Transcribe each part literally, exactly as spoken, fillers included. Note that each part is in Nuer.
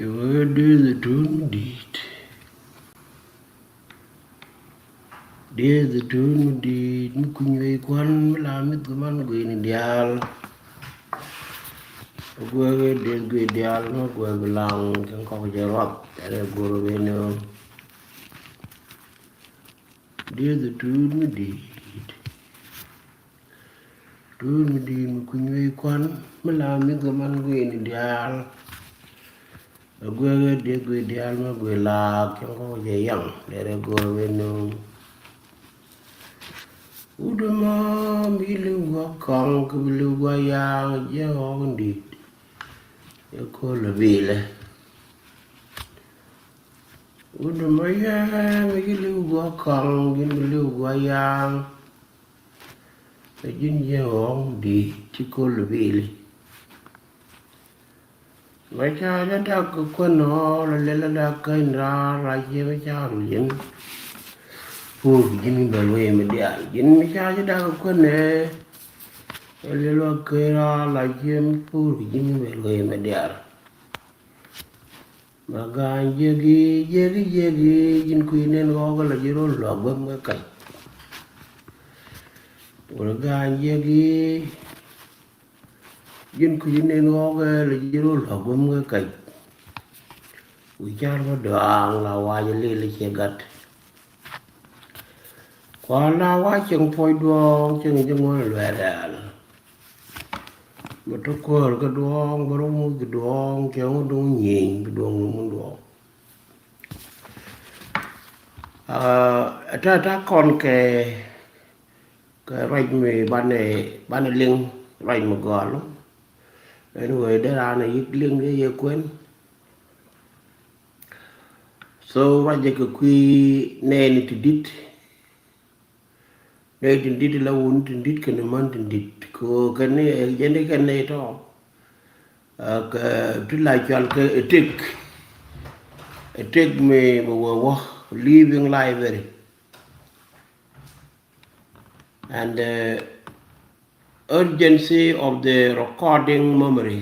Iwe dieth ɛ tuun mi di̱i̱t. Dieth ɛ tuun mi di̱i̱t mi kuny wei kuan mi la mith kɛ man gueni diaal. Guɛk ɛ dieth guic diaal mi guɛk bi laŋ kɛn kɔk jɛ ruath. Ɛn ɛ go̱r ɛ wei ni ɣöö dieth ɛ tuun mi di̱i̱t. Tuun mi di̱i̱t mi kuny wei kuan mi la mith kɛ man gueni diaal. Ɛ guek ɛ dieth guic diaal mi guic laak cäŋ kɔk jɛ yaŋ. Derɛ go̱r wen ni wut ɛmɔ mi li̱w guɔ kɔŋ kɛ bi li̱w guɔ yaŋ jɛ ɣɔk in di̱i̱t. Ɛ ko̱l ɛ bilɛ. Wut ɛmɔ yɛ mi li̱w guɔ kɔŋ ji̱n bi li̱w guɔ yaŋ. Ɛ ji̱n ji̱ ɣɔ̱ɔ̱ŋ di̱i̱t ci ko̱l ɛ bi̱i̱li. Mɛ ca jɛ dak kɛ kuän ɣɔ̱ɔ̱l ɛ lɛl ɛ dak käny raar rac yɛ mɛ ca rul ji̱n. Pur ji̱n bɛ luee mɛ diaal ji̱n mɛ ca jɛ dak kɛ kuän ɛ lɛl ɛ käny raar rac yɛ mɛ pur ji̱n bɛ luee mɛ diaal. Mɛ ga̱a̱ny jiäki jiäki jiäki ji̱n kui̱ nɛn ɣɔ̱ɔ̱k ɛ la ji̱ ro̱l luak guäm kɛ kac. Wä ga̱a̱ny jiäki ji̱n kui̱ nɛn ɣɔ̱ɔ̱k ɛ la ji̱ ro̱l luak guäm kɛ kac. Wi̱i̱ car bä dɔaaŋ la wac ɛ lil ɛ ciɛ gat. Kua̱r la wac cieŋ puɔ̱c duɔ̱ɔ̱ŋ cieŋ ji̱ ŋuɔ̱n ɛ luɛɛr rɛ̈ɛ̈l. Bä te kuäär kä duɔ̱ɔ̱ŋ bä rɔ muth kɛ duɔ̱ɔ̱ŋ cɛ ŋu duŋ nyieny bi duɔ̱ɔ̱ŋ ni mun duɔ̱ɔ̱ŋ. Ɛ ta̱a̱ ta̱a̱ kɔn kɛ kɛ ruac mi banɛ banɛ liŋ ruac mi gɔal. Anyway dee raan a yik liŋ dee yɛ kuën. So ruac jɛ kɛ kui̱ nɛɛni ti di̱t. Nɛy tin di̱t la wun tin di̱t kɛnɛ män tin di̱t kɛ ɣöö kɛn ni jɛn ni kɛn nɛy tɔ. Kɛ ti la cual kɛ etek. Etek mi mi wä wä living library. And the urgency of the recording memory.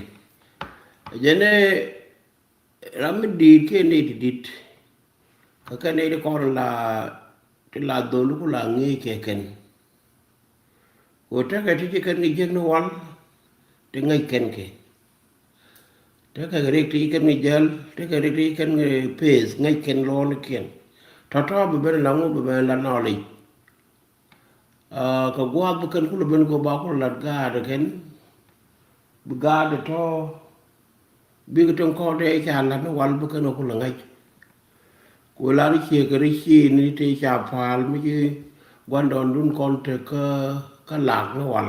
Jɛn ni ram mi di̱i̱t kiɛ nɛy ti di̱t. Kä kɛn nɛy ti kɔn la ti la dhol ku la ŋi̱i̱c kɛ kɛn. Ku tekɛ ti ci kɛn kɛ jiäk ni wal ti ŋäc kɛn kɛ. Tekɛ rik ti ci kɛn kɛ jäl tekɛ rik ti ci kɛn kɛ peth ŋäc kɛn lɔɔnikiɛn. Tɔ̱tɔ̱ bi ben la ŋu bi ben la knowledge. Kɛ gua̱a̱th bi kɛn kulɛ ben kɛ ba kulɛ lat gaat kɛn. Bi gaat tɔ̱ bikɛ tin kɔn dee ca lat ni wal bi kɛn kulɛ ŋäc. Ku lar ciek kɛ ri ci ni tëë ca pa̱a̱l mi ci gua̱ndɔɔŋdun kɔn tek kä kä lak ni wal.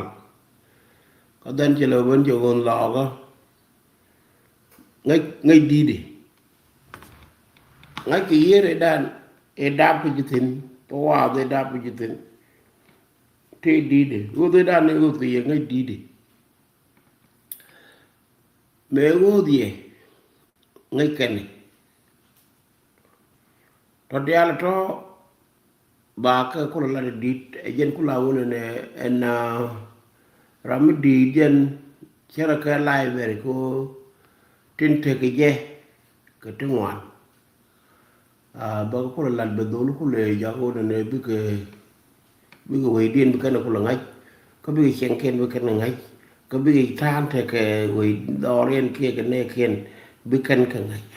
Kä dhɛn ci lɛ ben ci ɣöön lɔɔkä. Ŋäc ŋäc di̱i̱di. Ŋa̱ckɛ yiër ëëdan ëë dap kɛ ji̱ thi̱n kɛ waath ëë dap kɛ ji̱ thi̱n. Tëë di̱i̱dɛ ɣöth ëëdan ëë ɣöth kɛ yɛ ŋäc di̱i̱dɛ. Mëë ɣöth yɛ ŋäc kɛnɛ tɔ diaal tɔ. Ba kɛ kulɛ lat di̱t ɛ jɛn kulɛ wun ɛn ɛn ram mi di̱i̱t jɛn cärɛ kɛ library ko tin tekɛ jɛ kɛ ti ŋuan. Ba kɛ kulɛ lat bɛ dhol kulɛ jak wun ɛn bikɛ bikɛ wecdiɛn bi kɛn kulɛ ŋa̱c kä bikɛ cieŋkiɛn bi kɛn ŋa̱c kä bikɛ ta̱a̱n tekɛ wec dhɔriɛn kiɛ kɛ nɛɛkiɛn bi kɛn kɛ ŋa̱c.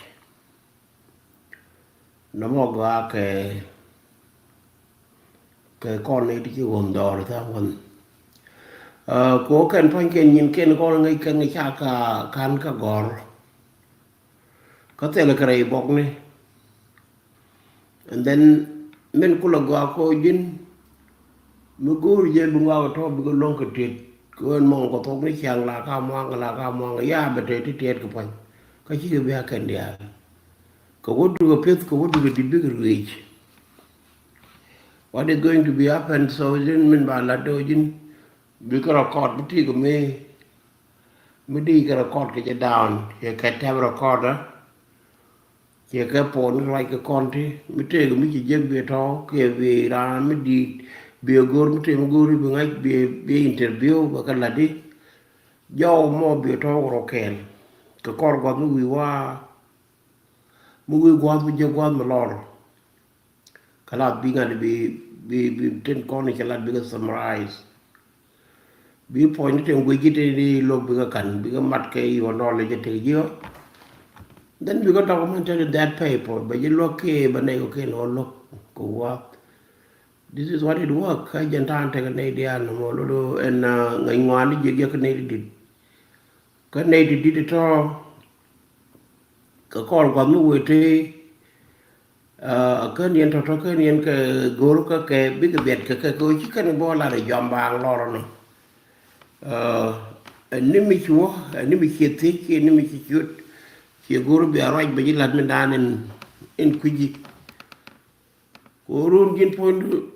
Nɔmɔ gɔaa kɛ kɛ kɔn ni ti ci wun dhɔr tha̱a̱ŋ wun. Ko kɛn pa̱nykiɛn nyinkiɛn kɔn ŋäc kɛn ca ka ka̱n kä gɔ̱r. Kä thilɛ kɛ rɛy bɔkni. And then min kulɛ gɔaa ko ji̱n mi go̱o̱r jɛ bi ŋɔak tɔ̱ bikɛ luäŋ kɛ tiet kɛ ɣän mɔŋ kɛ thok ni ciaŋ la ka muaŋ la ka muaŋ ya bɛ te ti tiɛt kɛ pa̱ny. Kä cikɛ bia kɛn diaal. Kɛ wädu kɛ piɛth kɛ wädu kɛ di̱t bikɛ ruëëc. What is going to be happen so ji̱n min ba lat dee ji̱n bikɛ record bi tikɛ mi mi di̱i̱kɛ record kɛ jɛ down yɛ kɛ tɛp record. Ciɛ kɛ pon ruac kɛ kɔn ti mi tëëk mi ci jiäk biɛ tɔ̱ kiɛ biɛ raan mi di̱i̱t biɛ go̱o̱r mi tëë mi go̱o̱r i̱ bi ŋa̱c biɛ biɛ interview bɛ kɛ la̱t i̱ jɔw mɔ biɛ tɔ̱ wä rɔ kɛɛl kɛ kɔr gua̱th mi wi̱i̱ wa̱a̱. mi wi̱i̱ gua̱a̱th mi jɛ gua̱a̱th mi lɔr. Kɛ lat bi ŋa̱t bi, bi, bi tin kɔn i̱ cɛ lat bikɛ summarize. Bi puɔ̱ny ni tin guic ji̱ tin i̱ lo̱k bikɛ ka̱n bikɛ mat kɛ your knowledge jɛ tek ji̱ ɔ. Then bikɛ documented in that paper bɛ ji̱ luäk kiɛ bɛ nɛy kɔ kiɛ ni wä lo̱k kɛ gua̱a̱th. This is what it work. Kä jɛn ta̱a̱n tekɛ nɛy diaal nɔmɔ lo̱t ɛn ŋäc ŋuani jiɛk jiɛk kä nɛy ti di̱t. Kä nɛy ti di̱t tɔ̱ kɛ kɔr gua̱th mi wee tëë. Kä niɛn tɔ̱tɔ̱ kä niɛn kɛ go̱r kä kɛ bikɛ biɛt kɛ kɛ kɛ ci kɛn bɔ lat ɛ jɔam baaŋ lɔr nɔ. Ɛn ni mi ci wä ɛn ni mi ci thiec kiɛ ni mi ci ciöt. Ci go̱r bia ruac bɛ ji̱ lat mi daan in kui̱ci. Ko run ji̱n puɔ̱nydu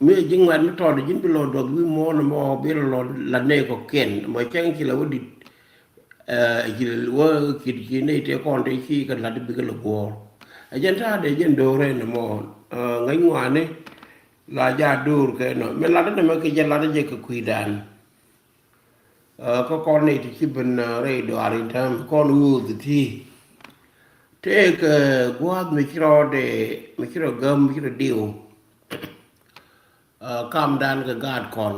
mi ji̱ ŋuɛt mi tɔɔt ji̱n bi lɔ duɔth wi̱i̱ muɔ̱ɔ̱n ɛmɔ bi lɔ lat nɛy kɔ̱kiɛn ɛmɔ cäŋ ci la wä di̱t. Ci la wä ki̱t ci nɛy tëë kɔn tëë ci kɛ lat bikɛ lɛ guɔ̱ɔ̱r. Ɛ jɛn ta̱a̱dɛ jɛn do̱r ɛn ɛmɔ ŋäc ŋuani la jaat do̱r kɛ nɔ mi lat ɛn ɛmɛ kɛ jɛ lat ɛ jɛ kɛ kui̱dan. Kä kɔn nɛy ti ci ben rɛy dɔaar in täämɛ kɔn wuuth ti tëëk gua̱a̱th mi ci rɔ dee mi ci rɔ gäm mi ci rɔ diw. Kamdan kɛ gaat kɔn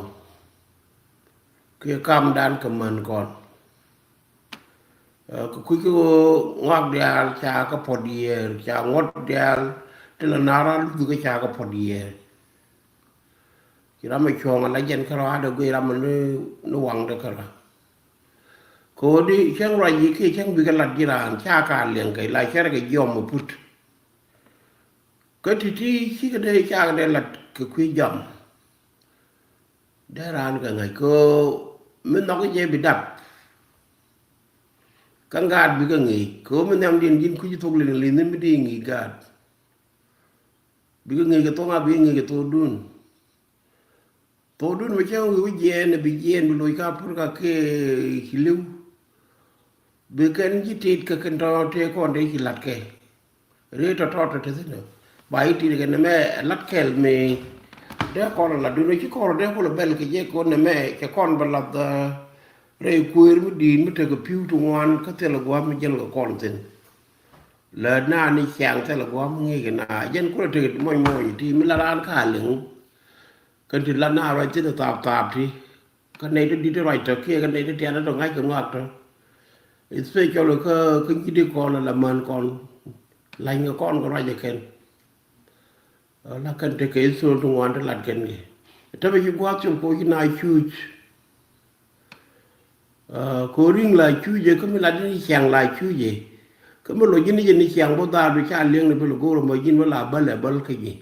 kiɛ kamdan kɛ män kɔn. Kɛ kui̱ kɛ ɣöö ŋɔak diaal ca kɛ puɔt yiëër ca ŋuɔ̱t diaal ti la naar a luth kɛ ca kɛ puɔt yiëër. Ci ram mi cuɔ̱ɔ̱ŋ ala jɛn kärɔa dee guic ram mi ni waŋdɛ kärɔa. Ko̱di cäŋ ruac yi̱ kiɛ cäŋ bikɛ lat ji̱ raan ca ka liɛŋ kɛ la cärɛ kɛ jiɔm mi put. Kä ti̱ti̱ cikɛ dee cakɛ dee lat kɛ kui̱ jɔam. Dee raan kɛ ŋäc kɛ mi nhɔk jɛ bi dap. Kä ŋaat bikɛ ŋi̱i̱c kɛ mi nhiamdiɛn ji̱n kui̱ thok liŋ li̱n mi di ŋi̱i̱c gaat. Bikɛ ŋi̱i̱c kɛ thok ŋaat bikɛ ŋi̱i̱c kɛ thokdun. Thokdun mi cäŋ wi̱i̱ wi̱c jiɛɛn bi jiɛɛn bi loc ka pur ka kɛ ci li̱w. Bi kɛn ji̱ tit kɛ kɛn tɔ̱ tëë kɔn dee ci latkɛ. Rëë tɔ̱tɔ̱ tɔ̱ te thi̱n ba i̱ tit kɛ nɛmɛ lat kɛl mi dee kɔn latdun ci kɔn dee kulɛ bɛl kɛ jɛ kɔn nɛmɛ cɛ kɔn bɛ lath. Rɛy kuëër mi di̱i̱t mi tekɛ pi̱w ti ŋuan kä thilɛ gua̱a̱p mi jäl kɛ kɔn thi̱n. Lät na ni ciaŋ thilɛ gua̱a̱p mi ŋi̱i̱c kɛ na jɛn kulɛ tekɛ mɔc mɔc ti mi la raan ka liŋ. Kɛn ti la na ruac thi̱n thap thap ti. Kä nɛy ti di̱t ti ruac tɔ̱ kiɛ kä nɛy ti tian tɔ̱ ŋa̱c kɛ ŋɔak tɔ̱. Especially kä kä nyi̱t ikɔn ala män kɔn la̱ny kɛ kɔn kɛ ruac ɛ kɛn. La kɛn tekɛ ithol ti ŋuan ti lat kɛn kɛ. Tɛmɛ ci gua̱a̱th cop koci na cuc. Ko ri̱ŋ la cuc ɛ kä mi lat ni ciaŋ la cuc ɛ. Kä mi loc ji̱n ni jɛ ni ciaŋ bä dhaar du ca liɛŋ ni bi lɛ go̱o̱r ɛmɔ ji̱n bä la bäl ɛ bäl kä ji̱.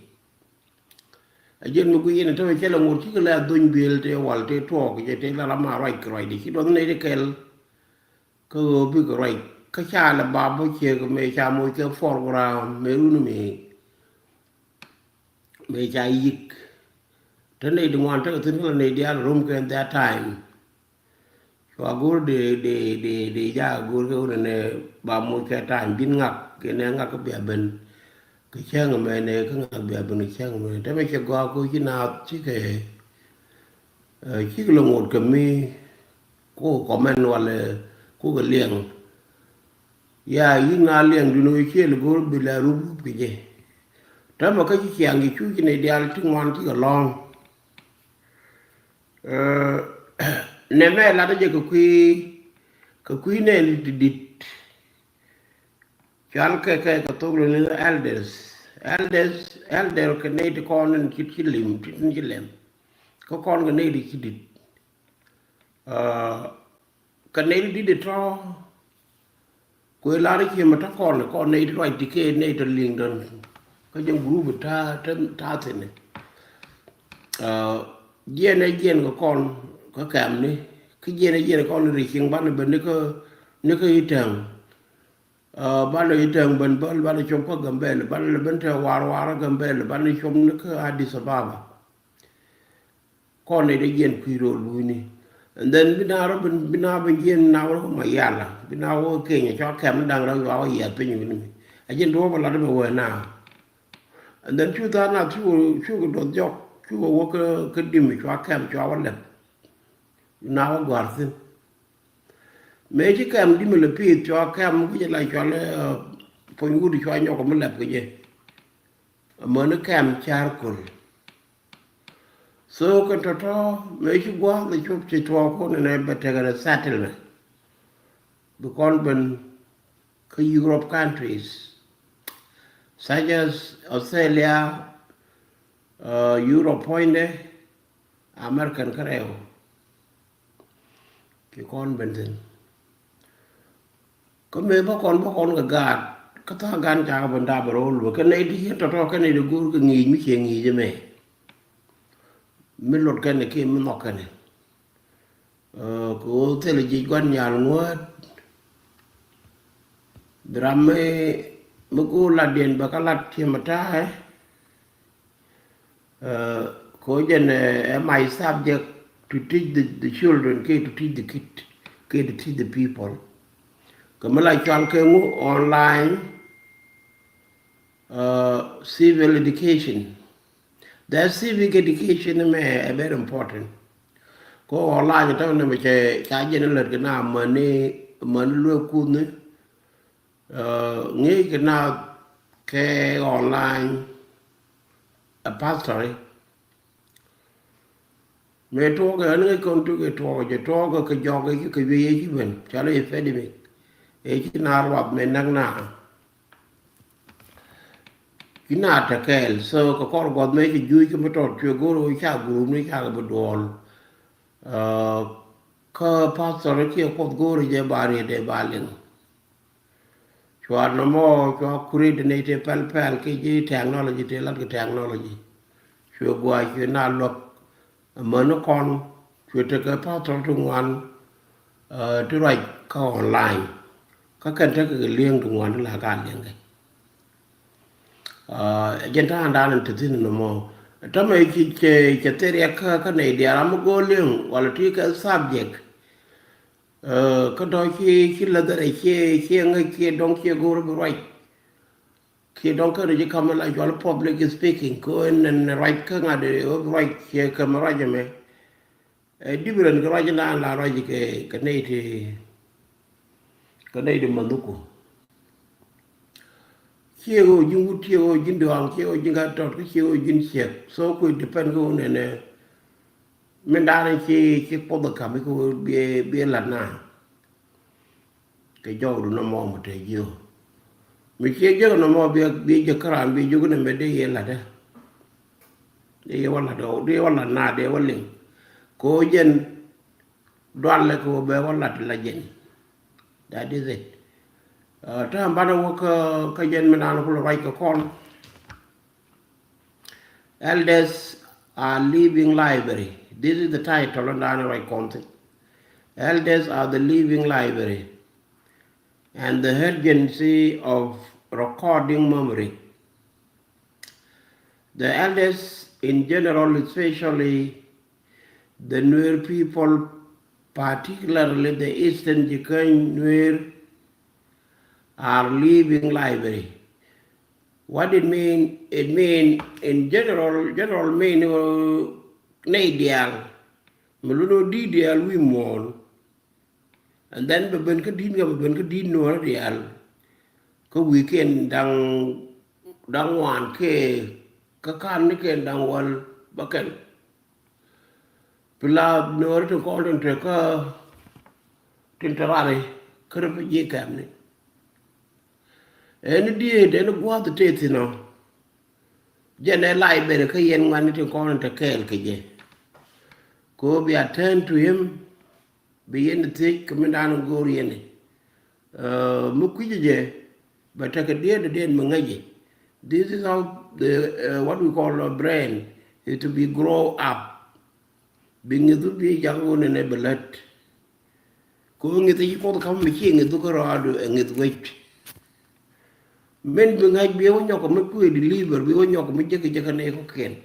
A jiɛn mi guic yɛn ɛ te wä cɛ lɛ ŋot cikɛ lɛ a dhony biëël tëë wal tëë tuɔɔk jɛ tëë la ram a ruac kɛ ruacdɛ ci duɔth nɛy ti kɛl. Kä ɣöö bikɛ ruac kä ca lɛ bap bä ciek mëë ca moc kɛ program mëë run mëë mëë ca yik. Te nɛy di ŋuan tekɛ thi̱n kä la nɛy diaal rom kɛ that time. Cua go̱r dee dee dee dee ja go̱r kɛ wunɛ nɛ ba moc kɛ ta̱a̱ny bin ŋak kɛ nɛ ŋak kɛ bia ben. Kɛ cäŋ mɛ nɛ kä ŋak bia ben kɛ cäŋ mɛ nɛ te mɛ cɛ gɔaa ko ci naath cikɛ cikɛ lɛ ŋot kɛ mi. Ko kɔmɛn walɛ ko kɛ liɛŋ. Ya yin na liɛŋ dun wee ciel go̱r bi lɛ rup rup kɛ jɛ. Te mɛ kä ci ciaŋ ci cu ci nɛ diaal ti ŋuan cikɛ lɔ̱ŋ. Nɛ mɛ lat jɛ kɛ kui̱ kɛ kui̱ nɛ ti dit. Cual kɛ kɛ kɛ thok lɛ ni elders. Elders elder kɛ nɛy ti kɔn in ci ci lim ti tin ci lɛm. Kä kɔn kɛ nɛy ti ci dit. Kɛ nɛy ti dit tɔ. Kuëë lar i̱ ciëmɛ tä kɔn kɔn nɛy ti ruac ti kee nɛy tɔ liŋ dɔn. Kä jɛ gurup ta̱a̱ ta̱a̱ thi̱n. Jiɛn ɛ jiɛn kɛ kɔn kä kɛmni kä jiɛn ɛ jiɛn kɔn ri cieŋ banɛ ben ni kä ni kä i̱ tɛŋ. Banɛ i̱ tɛŋ ben bäl banɛ com kä Gambɛl banɛ lɛ ben tɛ war war Gambɛl banɛ com ni kä Addis Ababa. Kɔn nɛy dee jiɛn kui̱ ro̱o̱l luucni. And then bi na rɔ bi na bi jiɛn na wä rɔ ma yala bi na wä Kenya cua kɛm ni da̱ŋ rɔ yua wä yiath piny wini mi. A jiɛn duɔ̱ɔ̱p a lat mi wee na. And then cu tha̱a̱ŋ na cukɛ duɔth jɔk cukɛ wä kä dim cua kɛm cua wä lɛp. Na wä gua̱r thi̱n. Mëë ci kɛm di mi lɛ pi̱i̱th cua kɛm ki jɛ la cual puɔ̱ny wut cua nyɔk mi lɛp kɛ jɛ. Amäni kɛm car köl. So kɛn tɔ̱tɔ̱ mëë ci gua̱a̱th ɛ cop ci tuɔɔk kun ɛnɛ bɛ tekɛ resettlement. Bi kɔn ben kä Europe countries such as Australia, uh, Europe puɔ̱nydɛ, American kärɛw. Ki kɔn ben thin. Kä mëë bä kɔn bä kɔn kɛ gaat kä tha̱a̱ŋ gan cakɛ ben dap bɛ ro̱l bä kɛ nɛy ti cien tɔ̱tɔ̱ kɛ nɛy ti go̱o̱r kɛ ŋi̱i̱c mi cie ŋi̱i̱c ɛmɛ. Mi lot kɛn kiɛ mi nhɔk kɛn. Kɛ ɣöö thilɛ jic gua̱n nyal ŋuäät. Bi ram mi, mi go̱o̱r latdiɛn bɛ kä lat tiɛm ɛ ta̱a̱ ɛ. Kɛ ɣöö jɛn ɛ my subject to teach the, the children kiɛ to teach the kid kiɛ to teach the people. Kɛ mi la cual kɛ ŋu online, uh, civil education. The civic education mɛ ɛ very important. Kɛ ɣöö online tɔ̱ ni mɛ cɛ ca jɛn lät kɛ na mäni, mäni luek kuthni. Ŋi̱i̱c kɛ na kɛ online a pastori. Mëë tuɔɔk ɛ ɣän ŋäc kɔn tuk ɛ tuɔɔk jɛ tuɔɔk kɛ jɔk ɛ ci kɛ wi̱i̱ ɛ ci ben cɔl ɛ epidemic. Ɛ ci na ruath mëë näk na ci na te kɛɛl. So kɛ kɔr guɔth mëë ci juuc kɛ mi tɔt cuɛ go̱r ɣöö ca gurum ni cakɛ bi duɔl. Kä pastor kiɛ kuɔth go̱o̱ri jɛ ba riet dee ba liŋ. Cua nɔmɔ cua kurit ni ti pɛl pɛl ki ji̱ technology ti lat ki technology. Cua gua̱a̱c cua na luäk. Amäni kɔn cua tekɛ pastor ti ŋuan ti ruac kä online. Kä kɛn tekɛ kɛ li̱eŋ ti ŋuan ti la ka li̱eŋ kɛ. Jɛn ta̱a̱ŋ dan in te thi̱n nɔmɔ. Täämɛ ci cɛ cɛ thil riɛk kä kä nɛy diaal ram mi go̱o̱r liŋ wala ti kɛ subject. Kä tɔ̱ ci ci läthɛ rɛ ci ci ŋäc ci dɔ̱ŋ ci go̱o̱r bi ruac. Ci dɔ̱ŋ kä rɛ ci ka̱m la jual public speaking ko in in ruac kä ŋa̱t ɛ bi ruac ci kɛ mi ruac ɛmɛ. Ɛ different kɛ ruac in dan la ruac kɛ kɛ nɛy ti kɛ nɛy ti manduku. Ciɛ ɣöö ji̱n wut ciɛ ɣöö ji̱n duaŋ ciɛ ɣöö ji̱n ka tɔt kä ciɛ ɣöö ji̱n ciɛk. So kui̱ depend kä ɣöö nɛnɛ. Min da̱a̱n ci ci puɔth ɛ ka̱m i̱ kä ɣöö biɛ biɛ la̱t na. Kɛ jɔwdu nɔmɔ mɔ te jiö. Mi ciɛ jiäk nɔmɔ biɛ biɛ jiäk kä raan biɛ jiök nɛ mɛ dee yɛ la̱t ɛ. Dee yɛ wä la̱t ɛ dee yɛ wä la̱t na dee wä liŋ. Kɛ ɣöö jɛn dual lɛ kɛ ɣöö bɛ wä la̱t la jɛn. That is it. Täämɛ banɛ wä kä kä jɛn mi naan kulɛ ruac kɛ kɔn. Elders are living library. This is the title in the right content. Elders are the living library and the urgency of recording memory. The elders in general, especially the Nuer people, particularly the Eastern Jikany Nuer, are living library. What it mean? It mean in general, general mean, uh, nɛy diaal. Mi lun ɔ di̱i̱t diaal wi̱i̱ muɔ̱ɔ̱n. And then bɛ ben kä di̱i̱t ŋa bɛ ben kä di̱i̱t nuɔ̱ɔ̱rä diaal. Kä wi̱i̱ kiɛn da̱ŋ da̱ŋ ŋuan kɛ kä ka̱n ni kiɛn da̱ŋ wäl bä kɛn. Pi la nuɔɔri tin kɔn tin te kä tin te rani kä refugee camp ni. Ɛn diet ɛn gua̱th te thin ɔ. Jɛn ɛ library kä yɛn ŋuan ni tin kɔn tin te kɛɛl kɛ jɛ. Ko bi attend to him. Bi yɛn thiec kɛ mi dan go̱o̱r yɛn. Mi kui̱c jɛ bɛ tekɛ diet diet mi ŋäc jɛ. This is how the, uh, what we call a brain is to be grow up. Bi ŋi̱th bi jak wun ɛn ɛ bɛ lät. Ko ŋi̱th ci kuoth kam mi ci ŋi̱th kä rɔɔdu ɛ ŋi̱th wec. Min bi ŋa̱c bi wä nyɔk mi kuëë deliver bi wä nyɔk mi jek jek nɛy kɔ̱kiɛn.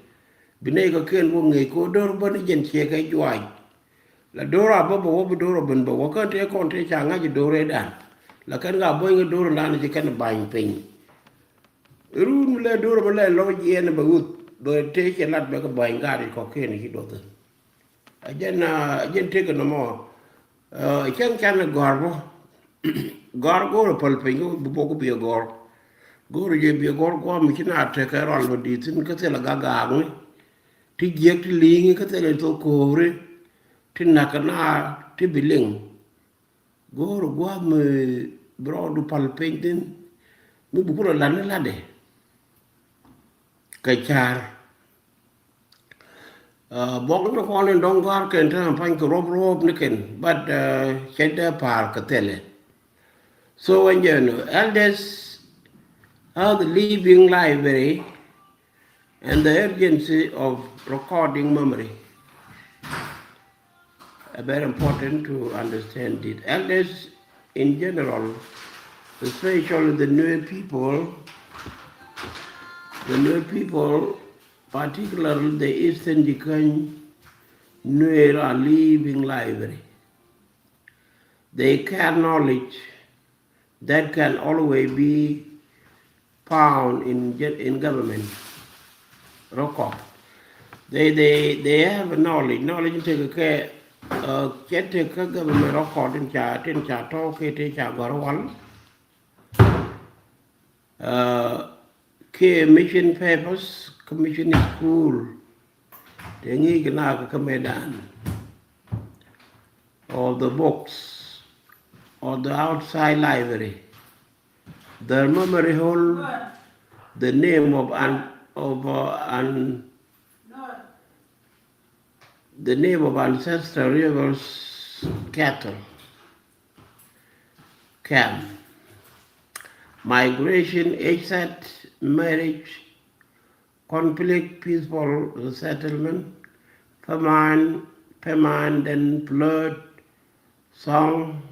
Bi nɛy kɔ̱kiɛn wä ŋi̱i̱c ko dör bä ni jɛn ciɛ kɛ juaac. La dör a bä bä wä bi dör a ben bä wä kɛn tëë kɔn tëë ca ŋa̱c dör ëëdan. La kɛn ka buɔ̱ny kɛ dör dan ci kɛn ba̱ny piny. Run mi lɛ dor mi lɛ lɔc yɛn bɛ wuth bɛ tëë cɛ lat bɛ kɛ ba̱ny gaat i̱ kɔ̱kiɛn i̱ ci duɔth. A jɛn a jɛn tëkɛ nɔmɔ. Cäŋ can gɔ̱r bä gɔ̱r go̱r a päl piny kä bi bok bi gɔ̱r. Go̱o̱rä jɛ biɛ gɔ̱r gua̱a̱th mi ci na tekɛ rɔal mi di̱i̱t thi̱n kä thilɛ gagaakni. Ti jiäk ti li̱i̱ŋi kä thilɛ thok ko̱o̱ri. Ti nakä na ti bi liŋ. Go̱o̱rä gua̱a̱th mi bi rɔɔdu pal piny thi̱n. Mi bi kulɛ la̱t ni la̱tdɛ. Kɛ ca̱r. Buɔk ni kɔn in dɔ̱ŋ gɔ̱a̱r kɛn te na pa̱ny kɛ ruɔp ruɔp ni kɛn, but cɛ dee pa̱a̱r kɛ thilɛ. So when you know, elders are the living library and the urgency of recording memory. Uh, very important to understand it. Elders in general, especially the Nuer people, the Nuer people, particularly the Eastern Jikany Nuer, are living library. They carry knowledge that can always be found in ge- in government record. They they they have a knowledge. Knowledge in tekɛ kɛ uh, cɛ tekɛ government record in ca tin ca tɔ̱ kɛ tin ca gɔ̱r wal. Uh, kɛ mission papers, kɛ mission school. Te ŋi̱i̱c kɛ na kɛ kɛ medan. Or the books, or the outside library. The memory hold the name of an of uh, an the name of ancestral rivers, cattle, camp, migration, age set, marriage, conflict, peaceful resettlement, famine, famine, then flood, song,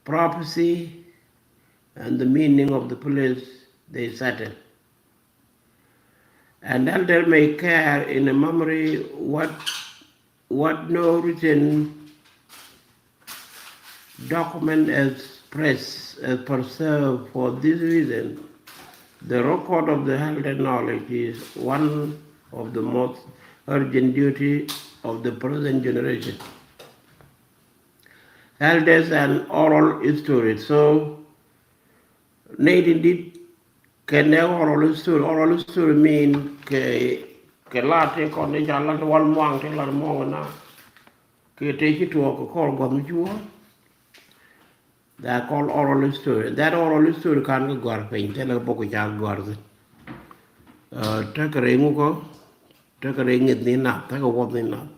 prophecy, and the meaning of the place they settle. An elder may carry in a memory what what no written document is pres- is preserved. For this reason, the record of the elder knowledge is one of the most urgent duty of the present generation. Elders and oral history. So, nɛy tin di̱t kɛn nɛ oral history. Oral history mean kɛ kɛ la ti kɔn ni ca la ti wal muaŋ ti la muaŋ na kɛ ti ci tuɔɔk kɛ kɔr guam cuɔ. That call oral history. That oral history kan kɛ gɔr piny tɛn kɛ bok ca gɔr thin. Tekɛ rɛy ŋu kɔ tekɛ rɛy ŋi̱th ni nath tekɛ wuɔth ni nath.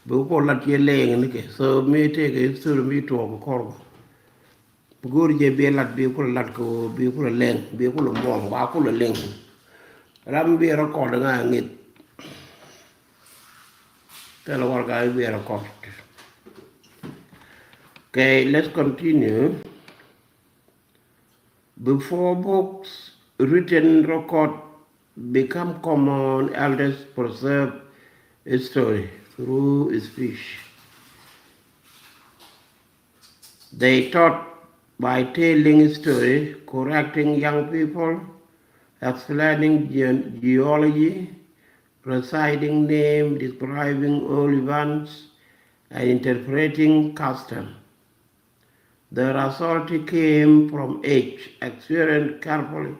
Bi ku lat yɛ lɛŋ ni kɛ so mi tekɛ history mi tuɔɔk kɛ kɔr guam. Bi go̱o̱r jɛ bi lat bi kulɛ lat kɛ bi kulɛ lɛŋ bi kulɛ muɔŋ ba kulɛ lɛŋ. Ram bi record ŋa ŋi̱th. Thilɛ warɛga bi record. Okay, let's continue. Before books, written record become common, elders preserve history through speech. They taught by telling story, correcting young people, explaining ge- geology, reciting name, describing old events, and interpreting custom. Their authority came from age, experience, carefully,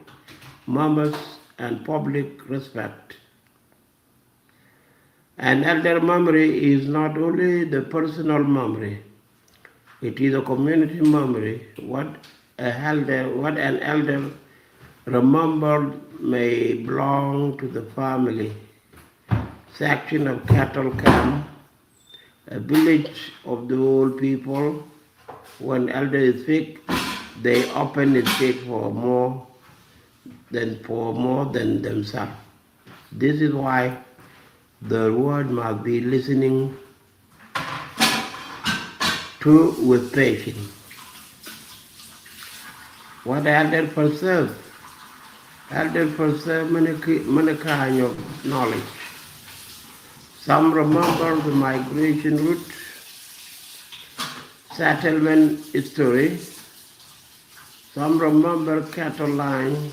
members, and public respect. An elder memory is not only the personal memory, it is a community memory. What a elder, what an elder remembered may belong to the family section of cattle camp, a village of the old people. When elders speak, they often speak for more than for more than themselves. This is why the word must be listening to with patience. What elder preserve? Elder preserve many, ki- many kind of knowledge. Some remember the migration route, settlement history. Some remember cattle line,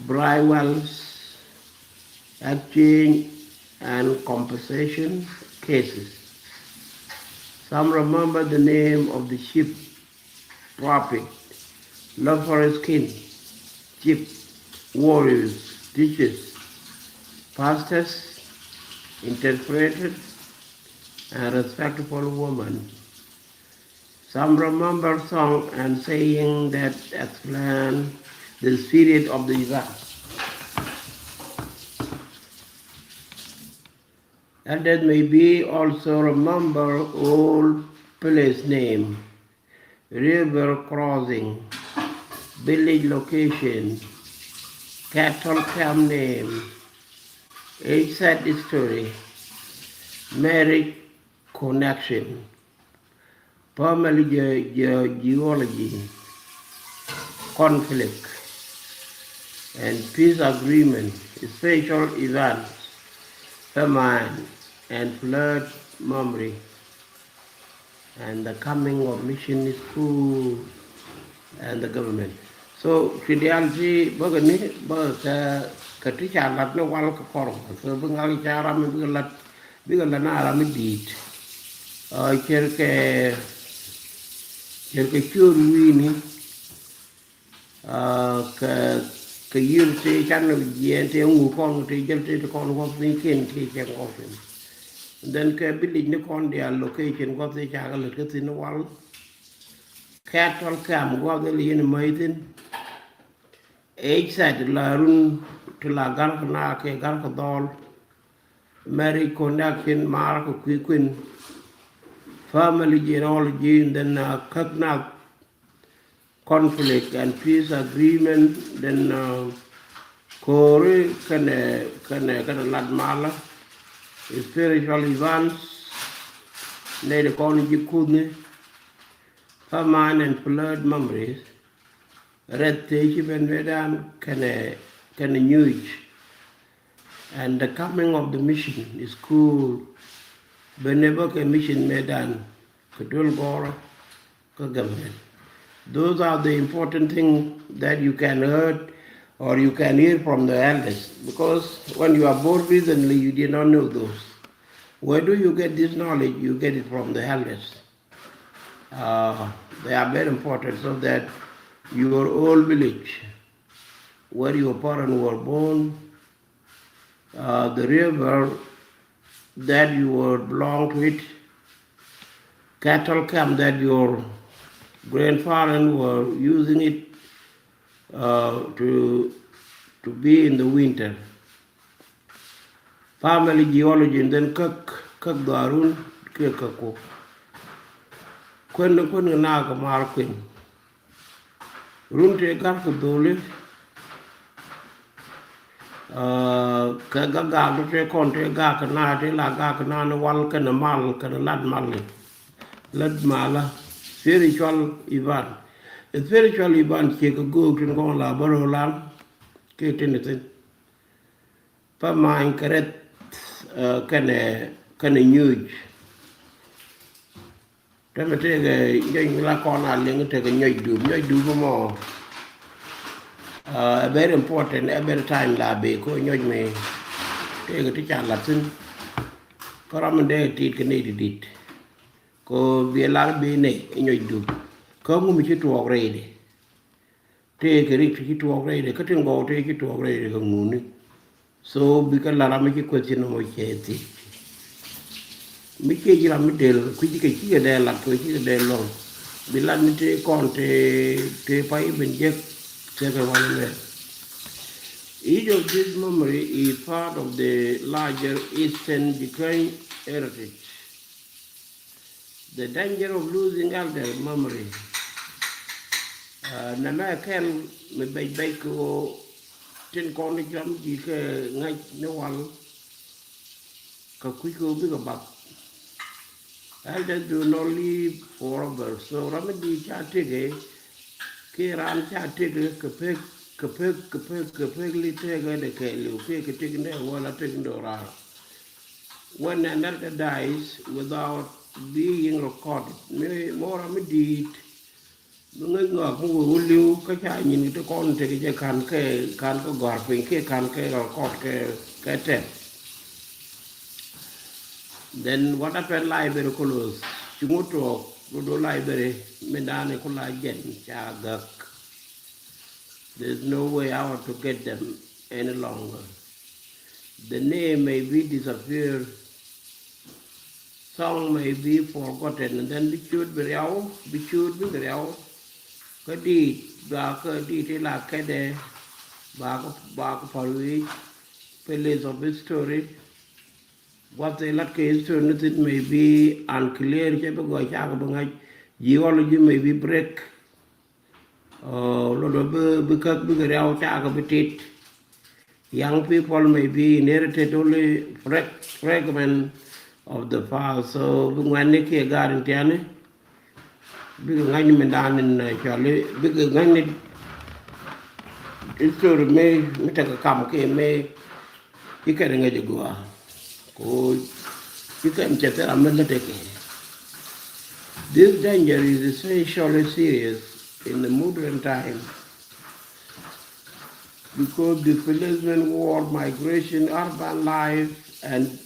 briar wells, exchange and compensation cases. Some remember the name of the chief prophet love for his kin, chief, warriors, teachers, pastors, interpreters, and respectful women. Some remember song and saying that explain the spirit of the event. Elders may be also remember old place name, river crossing, village location, cattle camp name, age set history, marriage connection, family ge- ge- genealogy, conflict, and peace agreement, special events, famine, and flood memory, and the coming of mission school and the government. So, ci diaal ti bäkɛ ni bäkɛ kɛ, kɛ ti ca lat ni wal kɛ kɔr. So, bi ŋak ca ram mi bikɛ lat, bikɛ lat na ram mi di̱i̱t. Aa, cɛr kɛ, cɛr kɛ ciöör wi̱i̱ni. Aa, kɛ, kɛ yiër ti can jiɛɛn ti ŋu kɔn ti jäl ti ti kɔn wä piny ken ti cɛ ŋɔk piny. And then kɛ village ni kɔn diaal location gua̱th ti ca kɛ lät kä thin wal. Cattle camp gua̱th ti li ni mäc thin. Age set la run ti la gal kɛ na kɛ gal kɛ dhɔl. Marriage connection mar kɛ kui̱ kui̱n. Family genealogy, and then, uh, käk nath, conflict and peace agreement, then, uh, ko̱ri kɛnɛ, kɛnɛ, kɛnɛ lat malä, spiritual events, nɛy ti kɔn ji̱ kuthni, famine and flood memories, rɛth tëë ci ben mëëdan kɛnɛ, kɛnɛ nyuuc, and the coming of the mission school, ben ɛ bä kɛ mission mëëdan kɛ duel gɔrä kä government. Those are the important things that you can heard or you can hear from the elders, because when you are born recently, you did not know those. Where do you get this knowledge? You get it from the elders. Uh, they are very important, so that your old village where your parents were born, uh, the river that you were belong to it, cattle camp that your grandparents were using it, uh, to, to be in the winter. Family genealogy, and then käk, käk dhɔaarun kiɛ käk ku. Kuän ni kuän kɛ na kɛ maar kuën. Run tëë gar kɛ dholi, aa, kɛ gak gak tëë kɔn tëë gak kɛ na tëë la gak kɛ na ni wal kɛnɛ mal kɛnɛ lat mal ni. Lat malä spiritual event. Spiritual event ciɛ kɛ göök tin kɔn la bä röö lan kiɛ tin thin. Famine kɛ rɛth, ɛ, kɛnɛ, kɛnɛ nyuuc. Tɛmɛ tëëkɛ nyɔc la kɔn a liŋ tëëkɛ nyɔc dup, nyɔc dup mɔ. Ɛ, very important every time la bee ko nyɔc mi tëëkɛ ti ca lat thin. Kä ram mi dee tit kɛ ney ti dit. Ko bi lar bi ney nyɔc dup. Kä ŋu mi ci tuɔɔk rɛy di. Tëë kɛ rik ti ci tuɔɔk rɛydɛ, kä tin gɔw tëë ci tuɔɔk rɛydɛ kɛ ŋuni. So bikɛ la ram mi ci question mɔ cɛ thiec. Mi ciɛ ji̱ ram mi del kui̱ kɛ cikɛ dee lat kɛ cikɛ dee lɔŋ. Bi lat ni tëë kɔn tëë, tëë pay ben jek tëë kɛ wan mɛ. Each of this memory is part of the larger Eastern Jikäny heritage. The danger of losing elder memory. Aa, nɛmɛ kɛl mi bɛc bɛc kɛ ɣöö tin kɔn ni cam ji̱ kɛ ŋäc ni wal. Kɛ kui̱ kɛ ɣöö bikɛ bath. Elders do not live forever. So ram mi di̱i̱t ca tëkɛ kiɛ raan ca tëkɛ kɛ pek, kɛ pek, kɛ pek, kɛ pek li tëkɛ dee kɛɛliw kiɛ kɛ tëk ni wala tëk ni do̱raar. When an elder dies without being recorded, mi mɔ ram mi di̱i̱t mi ŋäc ŋɔak mi wee wä li̱w kä ca nyin kɛ ti kɔn tekɛ jɛ ka̱n kɛ, ka̱n kɛ gɔ̱a̱r piny kiɛ ka̱n kɛ record kɛ, kɛ tɛm. Then what happened library close? Ci ŋut tuɔɔk do̱do̱ library mi da̱a̱n ku la jɛn ca gäk. There's no way out to get them any longer. The name may be disappeared, song may be forgotten, and then bi ciöt bi riaw, bi ciöt bi riaw. Kä dit, ba kä dit ila kɛdɛ, ba kä, ba kä pal wi̱i̱, pieces of history. What they lat kɛ history ni thin may be unclear, cɛ bi gɔɔ cakɛ bi ŋa̱c, geology may be break. Lotdɛ bi, bi käk bikɛ riaw cakɛ bi tit. Young people may be inherited only frag-, fragment of the past. So bi ŋuɛ̈tni kiɛ gaat in tiani, bikɛ ŋa̱cni mindan in, uh, cɔali, bikɛ ŋa̱cni history mi, mi tekɛ kam kiɛ mi ci kɛn ŋäc agua. Ko ci kɛn cɛ thil amɛ lät ɛ kɛ. This danger is especially serious in the modern time because displacement, war, migration, urban life, and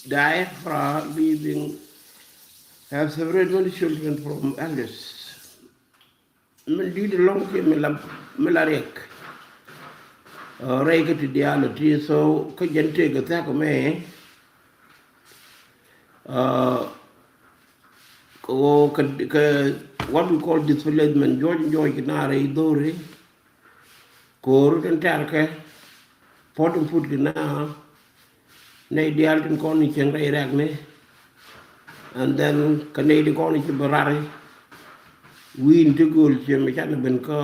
diaspora living have separated many children from elders. Min di̱t ɛlɔ̱ŋ kiɛ min la, min la riɛk. Rɛy kä ti diaal ɔ ti, so kä jɛn tëëk ɛ thiak mɛ. Kɛ ɣöö kɛ, kɛ what we call displacement, juɔc, juɔc kɛ na rɛy dho̱ri. Ko̱o̱r tin tɛ̈rkɛ puɔ̱t in put kɛ na nɛy diaal tin kɔn ni cieŋ rɛy rɛ̈kni. And then kɛ nɛy di kɔn ci bi rari wi̱i̱n ti gööl ciɛ mi canɛ ben kä,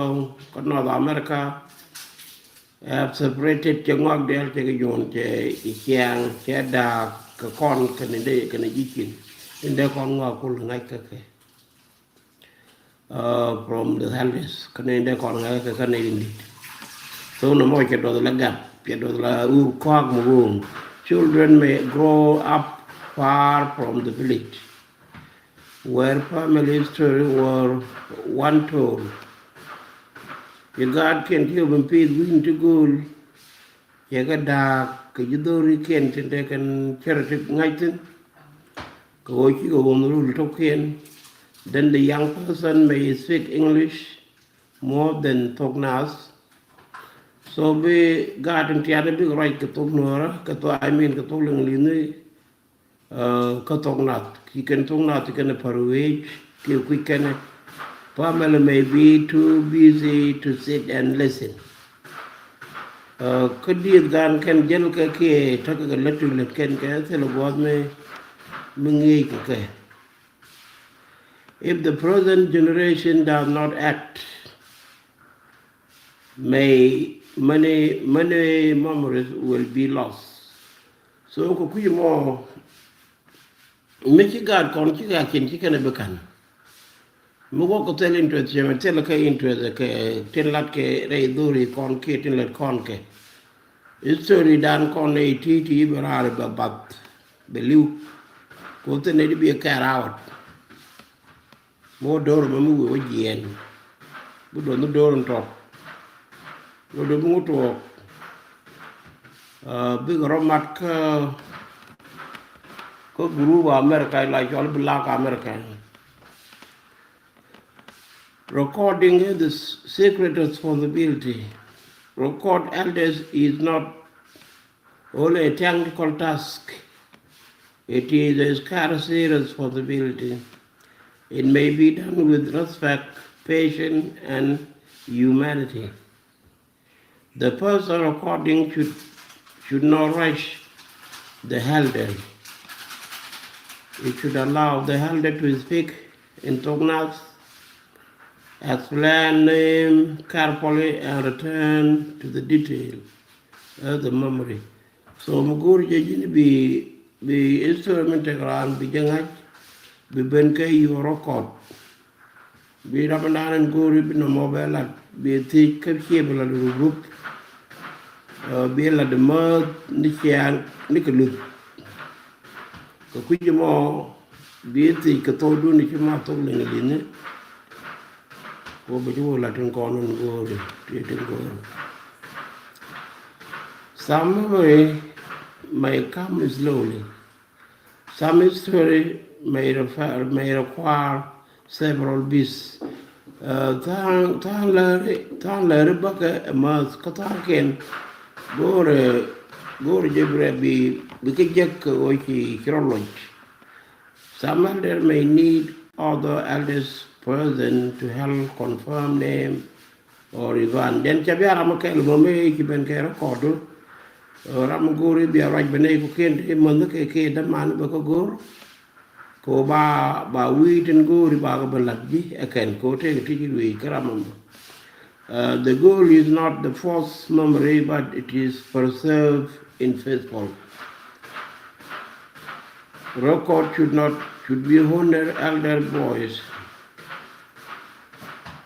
kä North America. Have separated, cɛ ŋɔak diaal cɛ kɛ juɔ̱ɔ̱n, cɛ ciaŋ, cɛ da̱a̱k kɛ kɔn kɛnɛ dee, kɛnɛ ji̱ cin. Tin dee kɔn ŋɔak kul ŋa̱c kä kɛ. From the elders, kä nɛy dee kɔn ŋa̱c kä, kä nɛy in di̱t. So nɔmɔ cɛ duɔth la gap, cɛ duɔth la ur kɔak mi wun. Children may grow up far from the village where family history were once told. Ci gaatkiɛn ti ɣöö ben piith wi̱i̱n ti gööl, cɛ kɛ da̱a̱k kɛ ji̱ dho̱rikiɛn tin te kɛn cärɛ ti ŋa̱c thi̱n. Kɛ ɣöö cikɛ wun rul to̱kiɛn. Then the young person may speak English more than thok nath. So bi gaat in tiaani bikɛ ruac kɛ thok nuɔ̱ɔ̱rä, kɛ thok, I mean, kɛ thok liŋ li̱ni. Kä thok nath, ci kɛn thok nath ci kɛn a pär wec kiɛ kui̱ kɛn. Family may be too busy to sit and listen. Kä dieth gan kɛn jäl kɛ kiɛ täk kɛ lät ti lät kɛn kɛ thil guɔth mi, mi ŋi̱i̱c kɛ kɛ. If the present generation does not act, may many, many memories will be lost. So kɛ kui̱ mɔ mi ci gaat kɔn ci kɛ a cin ci kɛn a bi ka̱n. Mi wä kɛ thil interest cɛ mɛ thil kɛ interest kɛ tin lat kɛ rɛy dhuri kɔn kiɛ tin lat kɔn kɛ. History dan kɔn nɛ iti ti bi raar bɛ bath bɛ liw. Ko thil nɛ di bi kɛ raawat. Mi wä do̱r mɛ mi wi̱i̱ wä jiɛɛn. Bi duɔth ni do̱r in tɔt. Wä do̱r mi wä tuɔɔk. Bikɛ rɔ mat kä, kä group America la cɔl Black America. Recording is the secret responsibility. Record elders is not only a technical task. It is a scarcity responsibility. It may be done with respect, patience, and humanity. The person recording should, should not rush the elder. It should allow the elder to speak in Toknath, explain him carefully, and return to the detail as the memory. So mi go̱o̱r jɛ ji̱n bi, bi history min tek raan bi jɛ ŋa̱c, bi ben kɛ your record. Bi ram mi naan in go̱o̱ri bi nɔmɔ bɛ lat, bi thiec kä cie bi lat ruk ruk. Bi lat di mäth ni ciaŋ ni kɛ luth. Kɛ kui̱c mɔ bi thiec kɛ thok duni ci ma thok liŋ li̱ni. Ko bi ci wä lat tin kɔn in go̱o̱ri, ti tin go̱o̱ri. Some memory may come slowly. Some history may refer, may require several beats. Tha̱a̱ŋ, tha̱a̱ŋ lääri, tha̱a̱ŋ lääri bäkɛ ɛ mäth kä tha̱a̱ŋ kɛn. Go̱o̱rɛ, go̱o̱rɛ jɛ bi rɛ bi, bi kɛ jek kɛ ɣöö ci, ci rɔ lɔc. Some elder may need other elders person to help confirm name or event. Then ca bia ram kɛl mɔ mi ci ben kɛ record. Ram go̱o̱ri bia ruac bɛ nɛy ku ken ti mɔnh kɛ kɛ däman bɛ kɛ go̱o̱r. Ko ba, ba wi̱i̱ tin go̱o̱ri ba kɛ bɛ la̱t ji̱ ɛ kɛn ko tëëkɛ ti ci wi̱i̱ kä ram mɔ. Uh, the goal is not the forced memory, but it is preserved in faithful. Record should not, should be honor elder voice.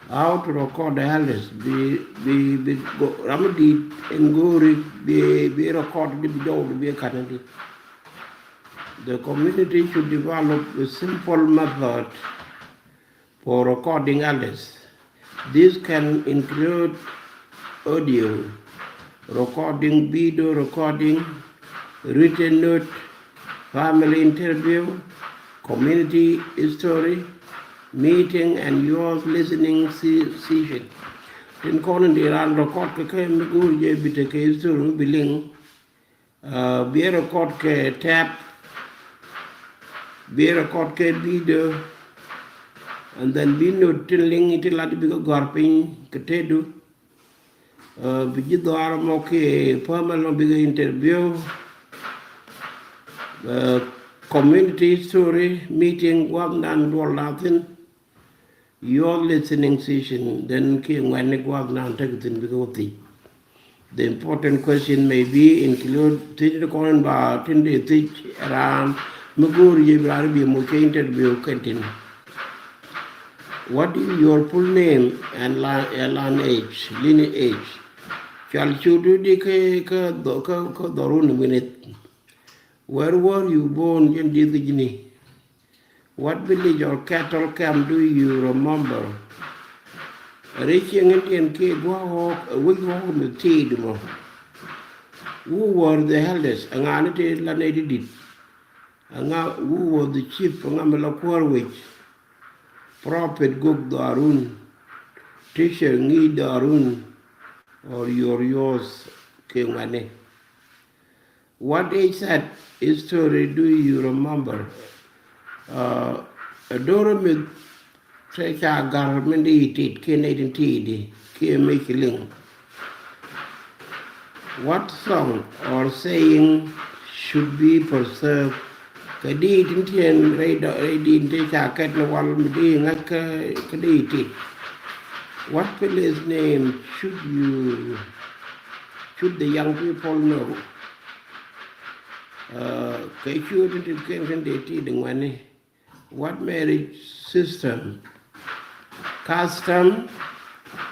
How to record the elders? Bi, bi, bi go, ram dit in go̱o̱ri bi, bi record di bi jɔw di bi kan di. The community should develop a simple method for recording elders. This can include audio recording, video recording, written note, family interview, community history, meeting and youth listening se-, session. Tin kɔn in di ran record kɛ kɛ mi go̱o̱r jɛ bi tekɛ history mi bi liŋ. Uh, bi record kɛ tape, bi record kɛ video, and then bi note tin liŋ ti lat bi kɛ gɔ̱a̱r piny kɛ tëëdu. Uh, bi ji̱ dhɔaar mɔ kɛ pamɛ lɔ bi kɛ interview. Uh, community history meeting gua̱a̱th nan duɔl na thin. Your listening session, then kiɛ ŋuɛ̈tni gua̱a̱th nan tekɛ thi̱n bikɛ wä thiec. The important question may be include thiec ti kɔn in ba tin dee thiec raan mi go̱o̱r yɛ bi raan bi moc kɛ interview kɛn tin. What is your full name and la-, and lineage, lineage? Cual ciötdu di kä, kä dhɔ-, kä, kä dhɔrun minit. Where were you born? Jɛn dieth kɛ ji̱ni. What village or cattle camp do you remember? Ri cieŋ in tiɛn kiɛ gua̱a̱k ɣɔ̱ɔ̱k, ɛ wec ɣɔ̱ɔ̱k mi ti̱i̱t mɔ. Who were the elders? Ɛŋa ni ti la nɛy ti di̱t? Ɛŋa, who was the chief? Ɛŋa mi la kuäär wec? Prophet gök dhɔaarun, teacher ŋi̱i̱c dhɔaarun, or your youth kiɛ ŋuɛ̈tni? What is that history do you remember? Uh, ɛ do̱r mi te ca ga̱r mi di tit kiɛ nɛy tin ti̱i̱di kiɛ mi ci liŋ. What song or saying should be preserved? Kɛ di tin tiɛn rɛy dɔ, rɛy di tin te ca kɛt ni wal mi di ŋa̱c kä, kä di tit. What place name should you, should the young people know? Uh, kɛ ciöt tin tin kɛn kɛn dee ti di ŋuɛ̈tni. What marriage system, custom,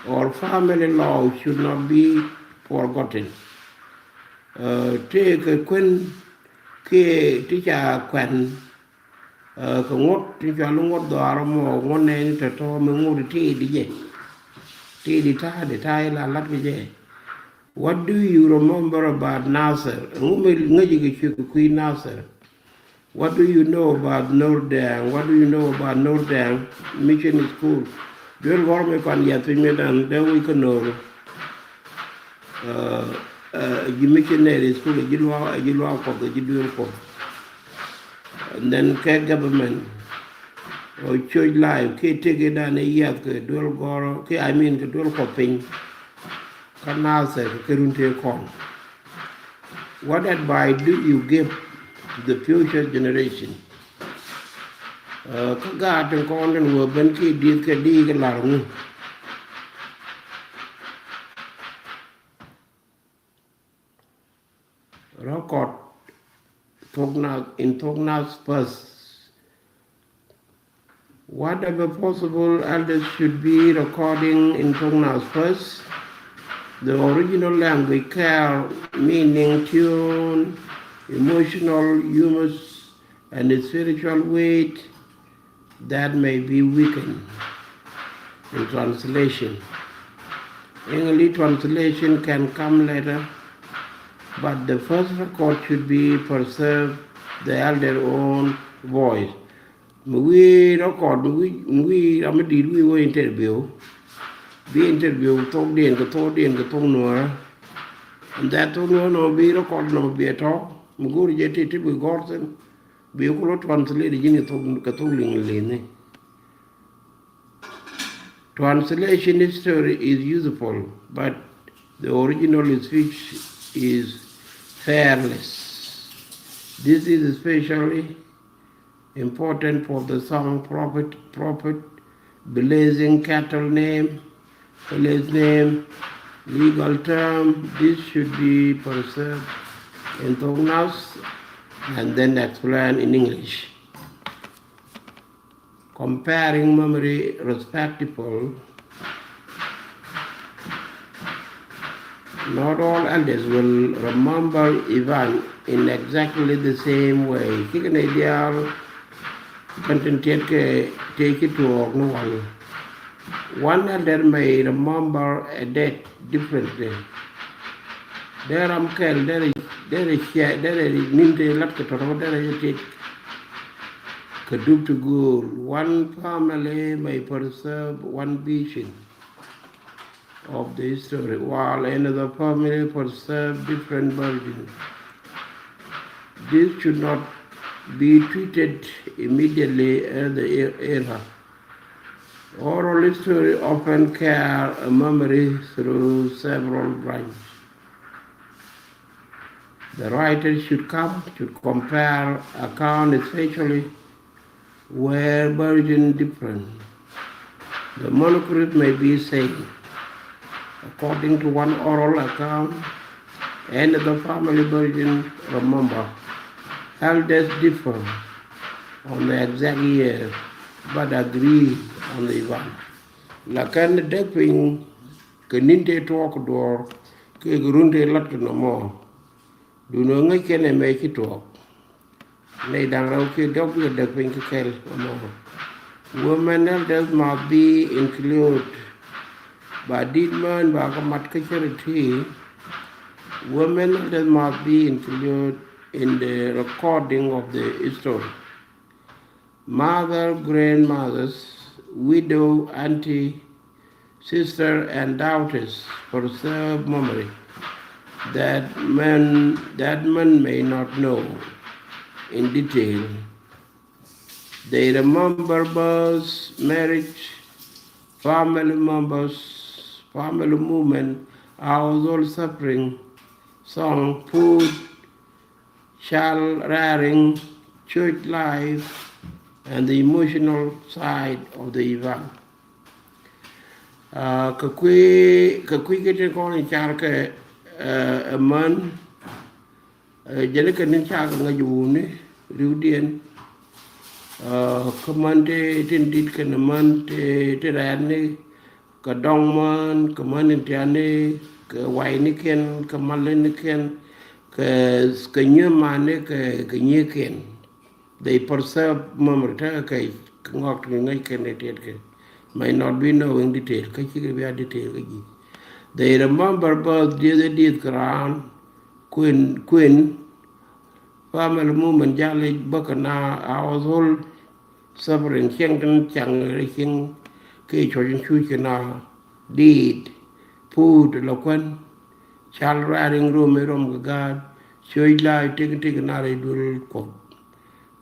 or family law should not be forgotten? Uh, tëëkɛ kuën kiɛ ti ca kuɛn, uh, kɛ ŋuɔ̱t ti cɔal i̱ ŋuɔ̱t dhɔaar mɔ ŋuɔ̱t nɛɛni tɔ̱tɔ̱ mi ŋuɔ̱t ti di jɛ. Ti di ta̱a̱ di ta̱a̱ ila lat kɛ jɛ. What do you remember about Nasir? Ŋu mi ŋäci kɛ cuɛ kɛ kui̱ Nasir? What do you know about Nordɛɛŋ? What do you know about Nordɛɛŋ Mission School? Duel gɔr mi pan yɛth piny mi dan dee wi̱c kä Nor. Uh, uh, ji̱ missionary school, ji̱ luaak, ji̱ luaak kuɔth, ji̱ duel kuɔth. And then kɛ government, or church life, kɛ tëk idan i̱ yɛth kɛ duel gɔr, kɛ, I mean, kɛ duel kuɔth piny. Kä Nasir kɛ run tëë kɔn. What advice do you give to the future generation? Uh, kä gaat tin kɔn tin wä ben kiɛ dieth kɛ di kɛ lar ŋu. Record Thok Nath, in Thok Nath first. Whatever possible, elders should be recording in Thok Nath first. The original language care, meaning tune, emotional, humors, and spiritual weight that may be weakened in translation. English translation can come later, but the first record should be preserved the elder own voice. Mi wi̱i̱ record, mi wi̱i̱, mi wi̱i̱ ram mi di̱i̱t wi̱i̱ wä interview. Bi interview thok diɛn kɛ thok diɛn kɛ thok nuɔ̱ɔ̱rä. And that thok nuɔ̱ɔ̱rä nɔ bi record nɔ bi ɛ tɔ̱. Mi go̱o̱ri jɛ ti ti bi gɔ̱r thi̱n. Bi ku lɔ translate ji̱n kɛ thok, kɛ thok liŋ liŋni. Translation history is useful, but the original speech is fearless. This is especially important for the song prophet, prophet, blessing, cattle name, place name, legal term. This should be preserved in Tongnas and then explained in English. Comparing memory respectful. Not all elders will remember event in exactly the same way. Cikɛ nɛy diaal kɛn tin tiɛtkɛ tëë ci tuɔɔk ni wal. One elder may remember a date differently. Dee ram kɛl derɛ, derɛ ciɛ, derɛ ni̱n te lat kɛ tɔ̱tɔ̱ derɛ jɛ tit kɛ dup ti go̱o̱l. One family may preserve one vision of the history, while another family preserve different version. This should not be treated immediately as the er-, error. Oral history often carry a memory through several branches. The writer should come, should compare account, especially where version different. The manuscript may be same, according to one oral account and the family version. Remember, elders differ on the exact year, but agree on the event. Lakin dee piny kɛ ni̱n tëë tuɔɔk duɔ̱ɔ̱r kɛ kɛ run tëë lat kɛ nɔmɔ. Duundɛ ŋäc kɛn ɛmɛ ci tuɔɔk. Nɛy da̱ŋ rɛw kiɛ diɔ̱k bikɛ däk piny kɛ kɛl ɛmɔ. Women elders must be included. Ba di̱t mään ba kɛ mat kä charity. Women elders must be included in the recording of the history. Mother, grandmothers, widow, auntie, sister, and daughters preserve memory that men, that men may not know in detail. They remember birth, marriage, family members, family movement, household suffering, song, food, child rearing, church life, and the emotional side of the event. Ah, kɛ kui̱, kɛ kui̱ kɛ tin kɔn in car kɛ, eh, ɛ män, eh, jɛn kɛ ni̱n ca kɛ ŋäc wuni riwdiɛn. Ah, kä män ti tin dit kɛn män ti, ti rɛɛtni, kɛ dɔŋ män, kɛ män in tiani, kɛ waynikiɛn, kɛ malinikiɛn, kɛ, kɛ nyuɛ mani, kɛ, kɛ nyikiɛn. They preserve memory, tekɛ kɛ ŋɔk ti ŋäc kɛn ɛ tiɛtkɛ. May not be knowing detail, kä cikɛ bia detail kä ji̱. They remember birth, dieth ɛ dieth kɛ raan, kuën, kuën, family movement, jali bäkɛ na household suffering, cieŋ tin caŋ rɛ cieŋ kɛ cuɔc in cuc kɛ na diit, food, lɔ kuän, child rearing, rom i̱ rom kɛ gaat, church life, tëk tëk na rɛ duël Kuɔth.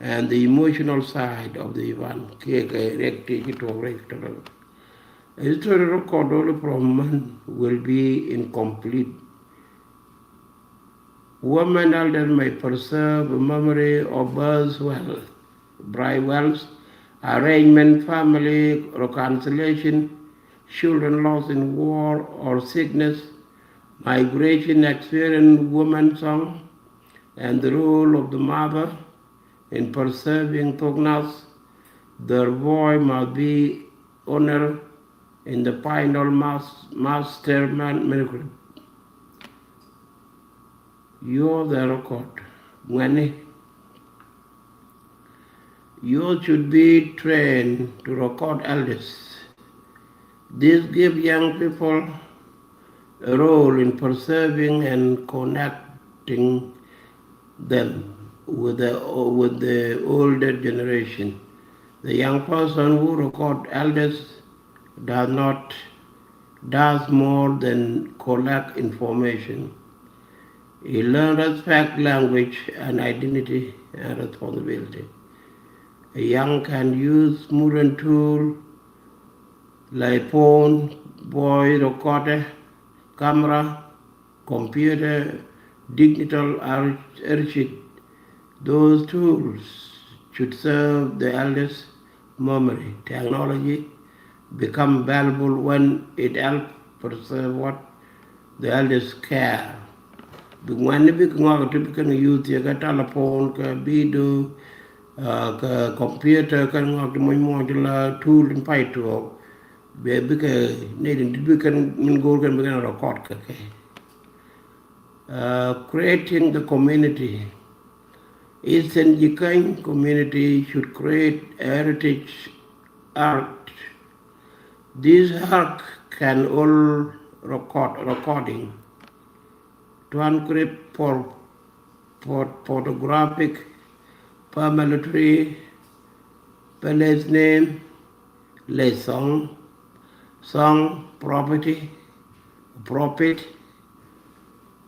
And the emotional side of the event, kiɛ kɛ riɛk ti ci tuɔɔk rɛy tɔtɔ. A history record only from man will be incomplete. Women elders may preserve a memory of birth well, bright wells, arrangement, family reconciliation, children lost in war or sickness, migration experience, women song, and the role of the mother in preserving Thoknas. Their voice must be honored in the final mas-, master man-, manuscript. Youth the record. Ŋuɛ̈tni. Youth should be trained to record elders. This give young people a role in preserving and connecting them with the, with the older generation. The young person who record elders does not, does more than collect information. He learn respect, language, and identity and responsibility. A young can use modern tool like phone, voice recorder, camera, computer, digital ar-, archive. Those tools should serve the elders' memory. Technology become valuable when it help preserve what the elders care. Bi ŋuan ni bi kɛ ŋɔak ti bi kɛn use yɛ kɛ telephone, kɛ video, uh, kɛ computer, kɛn ŋɔak ti muɔc muɔc la tool in pay tuɔɔk. Bɛ bikɛ nɛy tin ti bikɛ min go̱o̱r kɛn bikɛ record kɛ kɛ. Uh, creating the community. Eastern Jikany community should create a heritage art. This art can all record, recording, transcript for, for photographic, family tree, village name, less song, song, property, profit,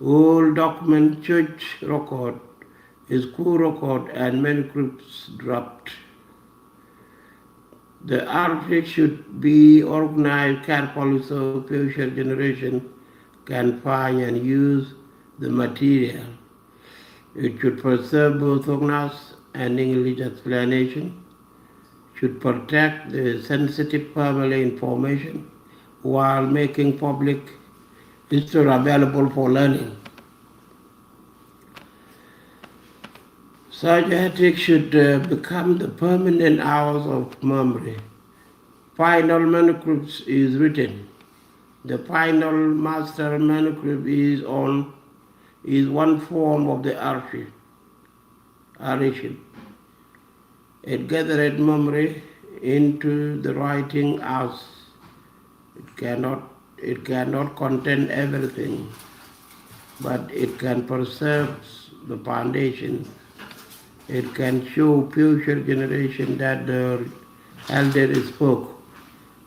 all document, church record, school record, and manuscripts dropped. The archive should be organized carefully so future generation can find and use the material. It should preserve both Thok Naath and English explanation, should protect the sensitive family information while making public history available for learning. Such ethics should, uh, become the permanent house of memory. Final manuscript is written. The final master manuscript is on, is one form of the archive. Archive. It gathered memory into the writing as it cannot, it cannot contain everything, but it can preserve the foundation. It can show future generation that the elder spoke,